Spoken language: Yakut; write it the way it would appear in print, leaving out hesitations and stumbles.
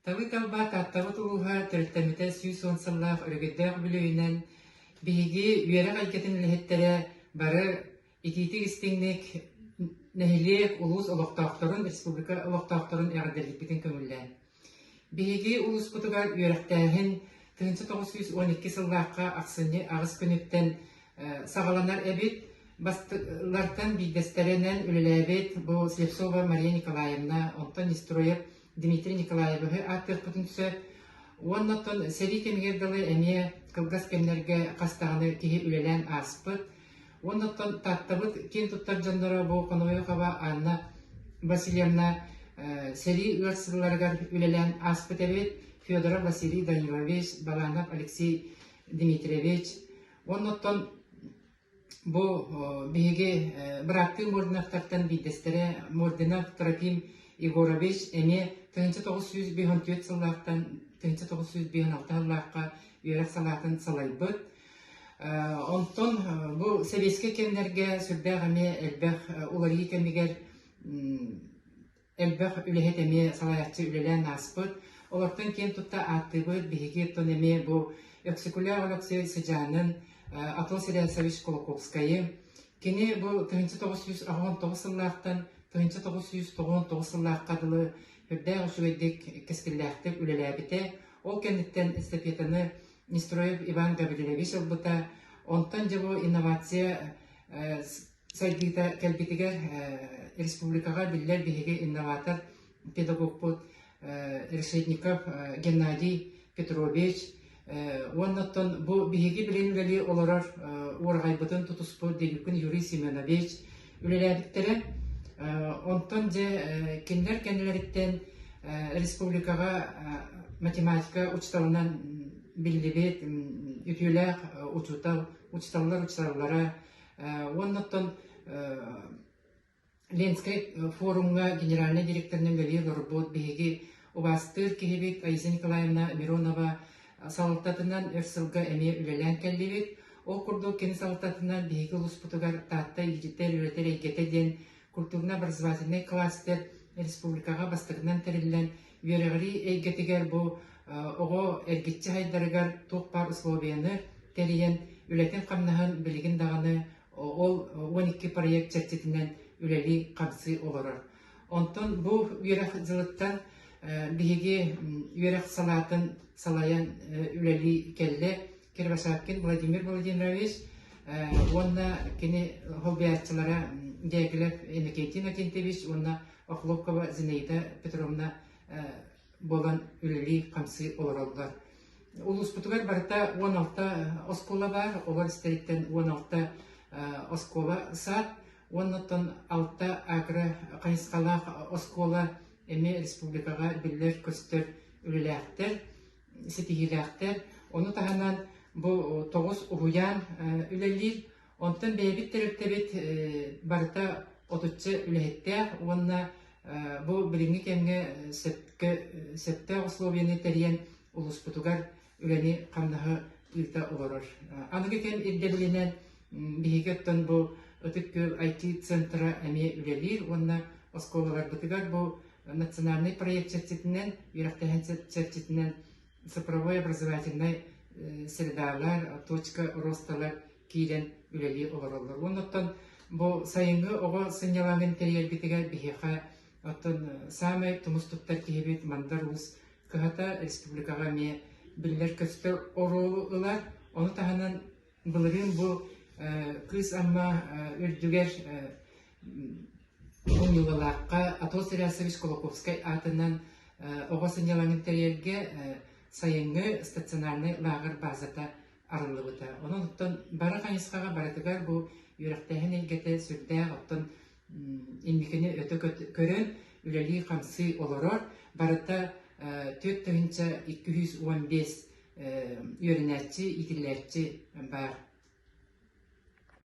Талыы-талба Тааттабыт улууһа төрүттэммитэ 110 сыллаах өрөгөйдөөх үбүлүөйүнэн биһиги үөрэх эйгэтин үлэһиттэрэ бары итиитик-истиҥник нэһилиэк, улуус олохтоохторун, республика олохтоохторун эҕэрдэлиирбитин көҥүллээн. Биһиги улууспутугар үөрэхтээһин 1912 сыллаахха ахсынньы аҕыс күнүттэн саҕаланар эбит. Бастылартан биирдэстэринэн үлэлээбит бу Слепцова Мария Николаевна, онтон Нестроев Дмитрий Николаевиһы ааттыахпытын сөп. Уонна оттон сэрии кэмигэр дылы эмиэ кылгас кэмнэргэ хас даҕаны киһи үлэлээн ааспыт. Уонна оттон Тааттабыт киэн туттар дьонноро бу Хоноойукова Анна Васильевна сэрии ыар сылларыгар үлэлээн ааспыт эбит. Федоров Василий Данилович, Баланов Алексей Дмитриевич. Уонна оттон Бу биһиги бырааттыы Мординовтартан биирдэстэрэ Мординов Трофим Егорович эмиэ 1954 сыллаахтан 1956 сыллаахха үөрэх салаатын салайбыт. Онтон бу сэбиэскэй кэмнэргэ сүрдээх эмиэ элбэх уларыйыы кэмигэр Элбэх үлэһит эмиэ салайааччы үлэлээн ааспыт. Олортон киэн тутта ааттыыбыт биһиги оттон эмиэ бу Өксөкүлээх Өлөксөй сыдьаанын Атос Рясович Кулаковскайы. Кини бу 1989 сыллаахтан 1999 сыллаахха дылы үрдээх үчүгэйдик кэскиллээхтик үлэлээбитэ. Ол кэнниттэн эстафетаны Нестроев Иван Гаврильевич ылбыта. Онтон дьэ бу инновация сайдыыта кэлбитигэр республикаҕа биллэр биһиги инноватор педагогпут Решетников Геннадий Петрович уонна оттон бу биһиги билин үлэлии олорор уораҕайбытын тутуспут Дегюкин Юрий Семенович үлэлээбиттэрэ. Онтон дьэ кинилэр кэннилэриттэн республикаҕа математика учууталынан биллибит үтүөлээх учуутал, учууталлар учууталлара Уонна оттон Ленскэй форумҥа генеральнай директорынан үлэлии олорбут биһиги убаастыыр киһибит Раиса Николаевна Миронова салалтатынан өр сылга эмиэ үлэлээн кэллибит. Ол курдук кини салалтатынан биһиги улууспутугар Таатта иитэр-үөрэтэр эйгэтэ диэн культурно-образовательнай кластер республикаҕа бастакынан тэриллэн үөрэҕирии эйгэтигэр бу оҕо эргиччи сайдарыгар туох баар условияны тэрийэн үлэтин-хамнаһын билигин даҕаны ол 12 проект чэрчитинэн үлэлии-хамсыы олорор. Онтон бу үөрэх дьылыттан биһиги үөрэх салаатын салайан үлэлии кэллэ Кривошапкин Владимир Владимирович уонна кини солбуйааччылара Дягилев Иннокентий Иннокентьевич уонна Охлопкова Зинаида Петровна буолан үлэлии-хамсыы олороллор. Улууспутугар барыта 16 оскуола баар, олор истэриттэн 16 оскуола саад, уонна 6 агро хайысхалаах оскуола эмиэ республикаҕа биллэр-көстөр үлэлээхтэр, ситиһиилээхтэр. Ону таһынан бу тоҕус уһуйаан үлэлиир. Онтон бэйэбит тэрилтэбит барыта отучча үлэһиттээх уонна бу билиҥҥи кэмҥэ сөпкө сөптөөх условияны тэрийэн улууспутугар үлэни-хамнаһы ыыта олорор. Аныгы кэм ирдэбилинэн биһиги оттон бу Ытык Күөл IT-центра эмиэ үлэлиир уонна оскуолаларбытыгар бу национальный проект чэрчитинэн, үөрэхтээһин чэрчитинэн цифровой образовательнай средалар, точка росталар киирэн үлэлии олороллор. Уонна оттон бу сайыҥҥы оҕо сынньалаҥын тэрийэрбитигэр биһиэхэ оттон саамай тумус туттар киһибит Мандар Уус кыһата республикаҕа эмиэ биллэр-көстөр оруолу ылар. Ону таһынан былырыын бу Кыыс Амма үрдүгэр Умньулалаахха Атос Рясович Кулаковскай аатынан оҕо сынньалаҥын тэрийэргэ сайыҥҥы стационарнай лааҕыр баазата арыллыбыта. Онон оттон бары хайысхаҕа барытыгар бу үөрэхтээһин эйгэтэ сүрдээх оттон инникини өтө көрөн үлэлии-хамсыы олорор. Барыта 4215 үөрэнээччи, иитиллээччи баар.